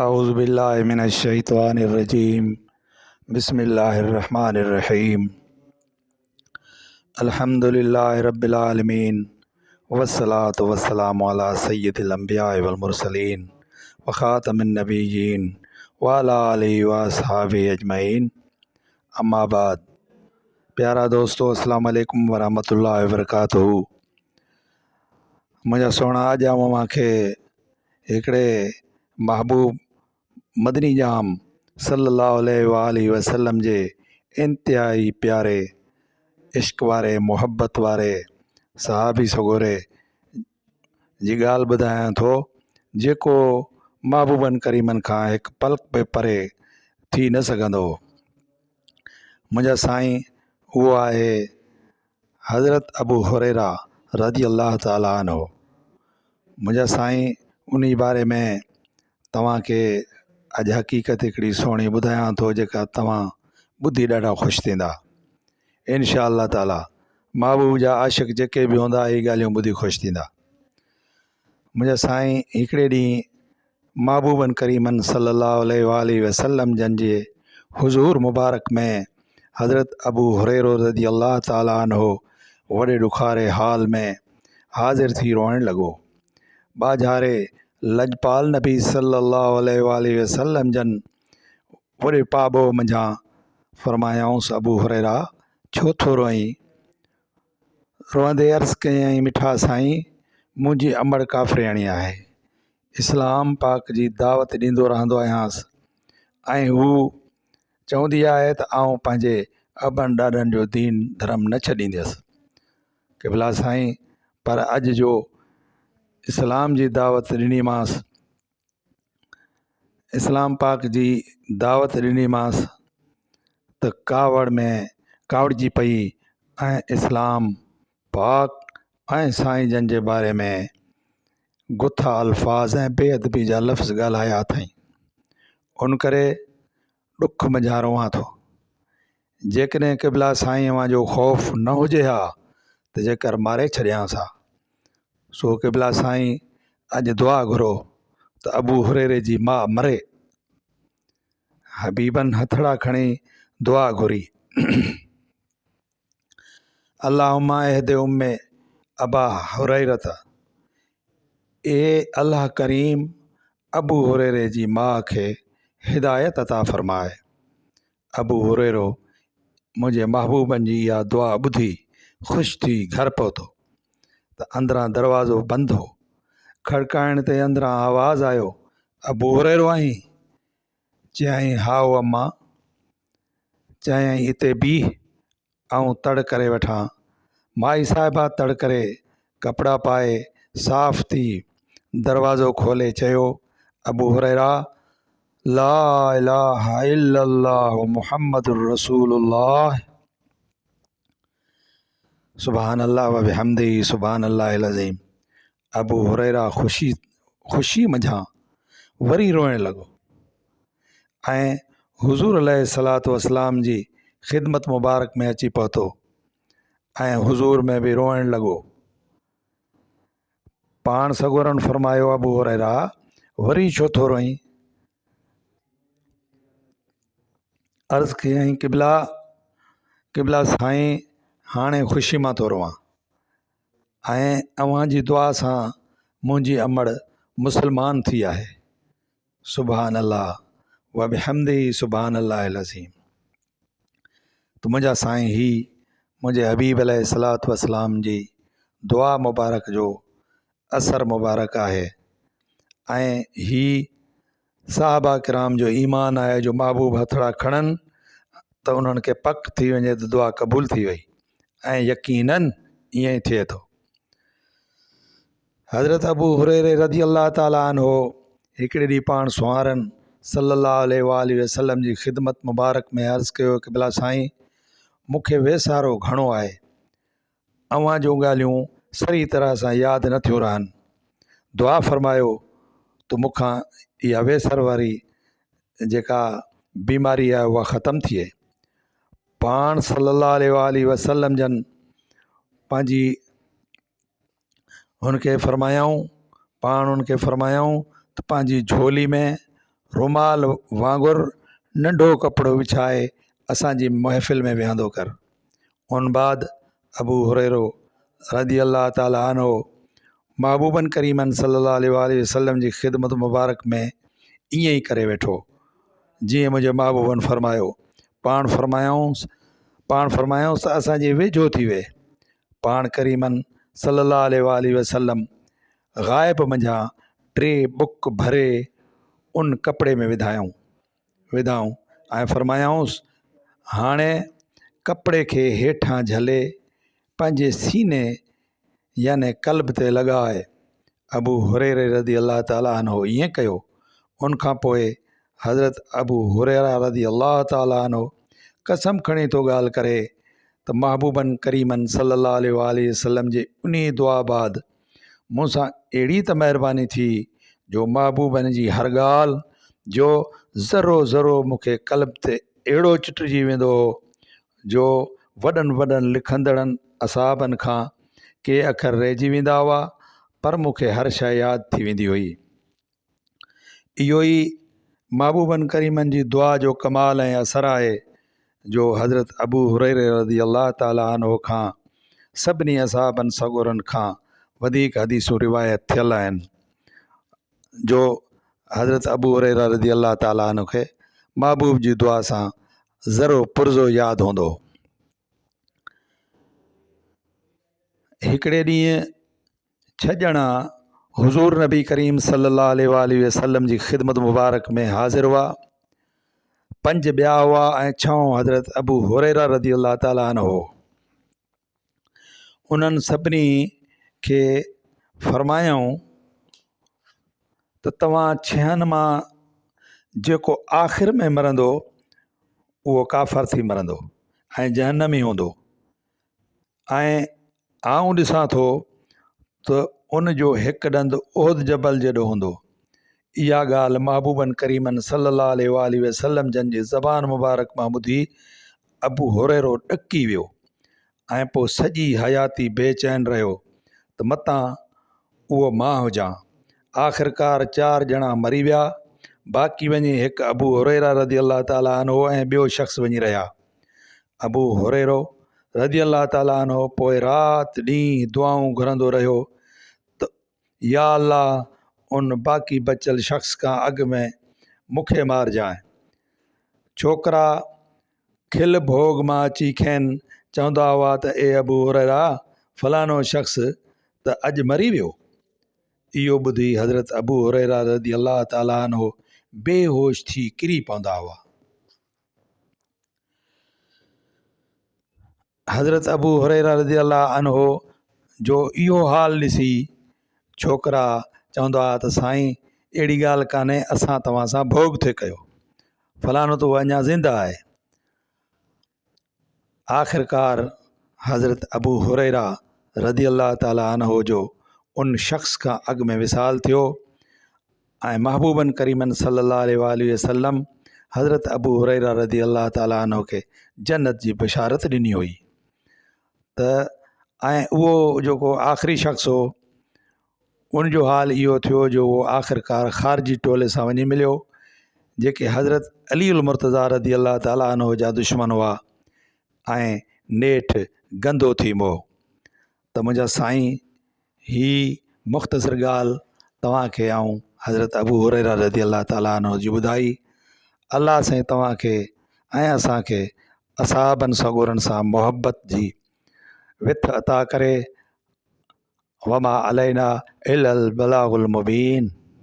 اعوذ بالله من الشيطان الرجيم بسم الله الرحمن الرحيم الحمد لله رب العالمين والصلاة والسلام على سيد الانبياء والمرسلين وخاتم النبيين وعلى آله واصحابه اجمعين اما بعد پيارا دوستو السلام عليڪم ورحمة الله وبرڪاته منهنجا سهڻا اڄ آئون اوهان کي هڪڙي محبوب مدني ڄام صلي الله عليه واٰله وسلم جي انتهائي پياري عشق واري محبت واري صحابي سڳوري جي ڳالهه ٻڌايان ٿو جيڪو محبوبن ڪريمن کان هڪ پلڪ به پري ٿي نه سگهندو هو. منهنجا سائين اهو آهي حضرت ابو هريره رضي الله تعالٰي عنه. منهنجا سائين انهي باري ۾ توهان کي اڄ حقيقت هڪڙي سهڻي ٻڌايان ٿو جيڪا توهان ٻڌي ڏاڍا خوش ٿيندا انشاء الله تعالٰي محبوب جا عاشق جيڪي به هوندا اهي ڳالهيون ٻڌي خوش ٿيندا. منهنجا سائين هڪڙي ڏينهن محبوبن ڪريمن صلّي اللّٰه عليه واٰله وسلّم جن جي حضور مبارڪ ۾ حضرت ابو هريره رضي الله تعالٰي عنه وڏي ڏکاري حال ۾ حاضر ٿي روئڻ لڳو. ٻاجهاري لڄپال نبي صلّي اللّٰه عليه واٰله وسلّم جن وڏي پاٻوهه منجهان فرمايائونس ابو هريره! ڇو ٿو روئين؟ روئندي عرض ڪيائين مٺا سائين! منهنجي امڙ ڪافرياڻي آهي. اسلام پاڪ جي دعوت ڏيندو رهندو آهيانس ۽ هو چوندي آهي ته آئون پنهنجي ابن ڏاڏن جو دين ڌرم نه ڇڏينديس. قبلا سائين! پر اڄ جو اسلام جي دعوت ڏنيمانس. اسلام پاڪ جي دعوت ڏنيمانس ته ڪاوڙ ۾ ڪاوڙجي پئي ۽ اسلام پاڪ ۽ سائين جن جي باري ۾ گٿا الفاظ ۽ بي ادبي جا لفظ ڳالهايا اٿائين. ان ڪري ڏک منجهان روئان ٿو. جيڪڏهن قبلا سائين اوهان جو خوف نه هجي ها ته جيڪر ماري ڇڏيانس ها. سو قبلا سائين اڄ دعا گهرو ته ابو هريري جي ماء مري. حبيبن هٿڙا کڻي دعا گهري. اللهم اهد ام ابا هريرة اي الله ڪريم ابو هريري جي ماء کي هدايت عطا فرماء. ابو هريرو منهنجي محبوبن جي اها دعا ٻڌي خوش ٿي گهر پهتو ته اندران دروازو بند هو. کڙڪائڻ تي اندران آواز آيو، ابو هريرو آهين؟ چيائين، هائو اما. چيائين، هتي بيهه، آئون تڙ ڪري وٺان. مائي صاحبه تڙ ڪري ڪپڙا پائي صاف ٿي دروازو کولي چيو، ابو هريره! لا اله الا الله محمد رسول الله. سبحان الله وبحمده سبحان الله العظيم. ابو هريره خوشي خوشي منجهان وري روئڻ لڳو. ۽ حضور عليه الصلوة والسلام جي خدمت مبارڪ ۾ اچي پهتو ۽ حضور ۾ به روئڻ لڳو. پاڻ سڳورن فرمايو ابو هريره وري ڇو ٿو روئين؟ عرض ڪيائين قبلا قبلا سائين هاڻي خوشي مان ٿو روئان ۽ اوهان جي دعا سان منهنجي امڙ مسلمان ٿي آهي. سبحان الله وبحمده سبحان الله العظيم ته منهنجا سائين هي منهنجي حبيب عليه الصلوة والسلام جي دعا مبارڪ جو اثر مبارڪ آهي ۽ هي صحابه ڪرام جو ايمان آهي جو محبوب هٿڙا کڻن ته انهن کي پڪ ٿي وڃي ته دعا قبول ٿي وئي ۽ يقينن ائين ئي ٿئي ٿو. حضرت ابو هريره رضي الله تعالٰي عنه هڪڙي ڏينهن پاڻ سنوارن صلّي اللّٰه عليه واٰله وسلّم جي خدمت مبارڪ ۾ عرض ڪيو قبلا سائين! مون کي ويسارو گهڻو آهي، اوهان جون ڳالهيون صحيح طرح سان ياد نه ٿيون رهن، دعا فرمايو ته مون کان اها ويسر واري جيڪا بيماري آهي اها ختم ٿئي. پاڻ صلّي اللّٰه عليه واٰله وسلّم جن پنهنجي هن کي فرمايائون، پاڻ ان کي فرمايائون ته پنهنجي جهولي ۾ رومال وانگر ننڍو ڪپڙو وڇائي اسان جي محفل ۾ ويهندو ڪر. ان بعد ابو هريرو رضي الله تعالٰي عنه محبوبن ڪريمن صلي الله عليه واٰله وسلم جي خدمت مبارڪ ۾ ائين ئي ڪري ويٺو جيئن منهنجي محبوبن فرمايو. پاڻ فرمايائونس پاڻ فرمايائونس ته اسان جي ويجهو ٿي ويهه. پاڻ ڪريمن صلي الله عليه واٰله وسلم غائب منجهان ٽي ٻڪ ڀري ان ڪپڙي ۾ وڌايائون وڌائون ۽ فرمايائونس، هاڻي ڪپڙي کي هيٺان جهلي پنهنجي سيني يعني قلب تي لڳاء. ابو هريره رضي الله تعالٰي عنه ائين ڪيو. ان کان پوء حضرت ابو هريره رضي الله تعالٰي عنه قسم کڻي ٿو ڳالهه ڪري ته محبوبن ڪريمن صلي الله عليه واٰله وسلم جي انهي دعا بعد مون سان اهڙي ته مهرباني ٿي جو محبوبن جي هر ڳالهه جو ذرو ذرو مون کي قلب تي اهڙو چٽجي ويندو هو جو وڏن وڏن لکندڙن اصحابن کان ڪي اکر رهجي ويندا هئا پر مون کي هر شيء ياد ٿي ويندي هئي. اهو ئي محبوبن ڪريمن جي دعا جو ڪمال ۽ اثر آهي جو حضرت ابو هريره رضي الله تعالٰي عنه کان سڀني اصحابن سڳورن کان وڌيڪ حديثون روايت ٿيل آهن جو حضرت ابو هريره رضي الله تعالٰي عنه کي محبوب جي دعا سان ذرو پرزو ياد هوندو هو. هڪڙي ڏينهن ڇهه ڄڻا حضور نبي ڪريم صلي الله عليه واٰله وسلم جي خدمت مبارڪ ۾ حاضر هئا. پنج ٻيا هئا ۽ ڇهون حضرت ابو هريره رضي الله تعالٰي عنه هو. انهن سڀني کي فرمايائون ته توهان ڇهن مان جيڪو آخر ۾ مرندو اهو ڪافر ٿي مرندو ۽ جهنمي هوندو ۽ آئون ڏسان ٿو ته ان جو هڪ ڏند احد جبل جيڏو هوندو. اها ڳالهه محبوبن ڪريمن صلّي اللّٰه عليه واٰله وسلّم جن جي زبان مبارڪ مان ٻڌي ابو هريرو ڏڪي ويو ۽ پوء سڄي حياتي بي چين رهيو ته متان اهو مان هجان. آخرڪار چار ڄڻا مري ويا، باقي وڃي هڪ ابو هريره رضي الله تعالٰي عنه ۽ ٻيو شخص وڃي رهيا. ابو هريرو رضي الله تعالٰي عنه پوء رات ڏينهن دعائون گهرندو رهيو ته يا الله ان باقي بچيل شخص کان اڳ ۾ مون کي مارجانء. ڇوڪرا کل ڀوڳ مان اچي کين چوندا هئا ته اي ابو هريره! فلاڻو شخص ته اڄ مري ويو. اهو ٻڌي حضرت ابو هريره رضي الله تعالٰي عنه بي هوش ٿي ڪري پوندا هئا. حضرت ابو هريره رضي الله عنه جو اهو حال ڏسي ڇوڪرا چوندا هئا ته سائين اهڙي ڳالهه ڪانهي اسان توهان سان ڀوڳ ٿي ڪيو فلاڻو ته اڃا زنده آهي آخرڪار حضرت ابو هريره رضي الله تعالٰي عنه جو ان شخص کان اڳ ۾ وصال ٿيو ۽ محبوبن ڪريمن صلّي اللّٰه عليه واٰله وسلّم حضرت ابو هريره رضي الله تعالٰي عنه کي جنت جي بشارت ڏني هئي ته ۽ اهو جيڪو آخري شخص هو ان جو حال اهو ٿيو جو اهو آخرڪار خارجي ٽولي سان وڃي مليو جيڪي حضرت علي المرتضيٰ رضي الله تعالٰي عنه جا دشمن هئا ۽ نيٺ گندو ٿي مئو ته منهنجا سائين هي مختصر ڳالهه توهان کي آئون حضرت ابو هريره رضي الله تعالٰي عنه جي ٻڌائي. الله سائين توهان کي ۽ اسان کي اصحابن سڳورن سان محبت جي وٿ عطا ڪري. وما علينا الا البلاغ المبين.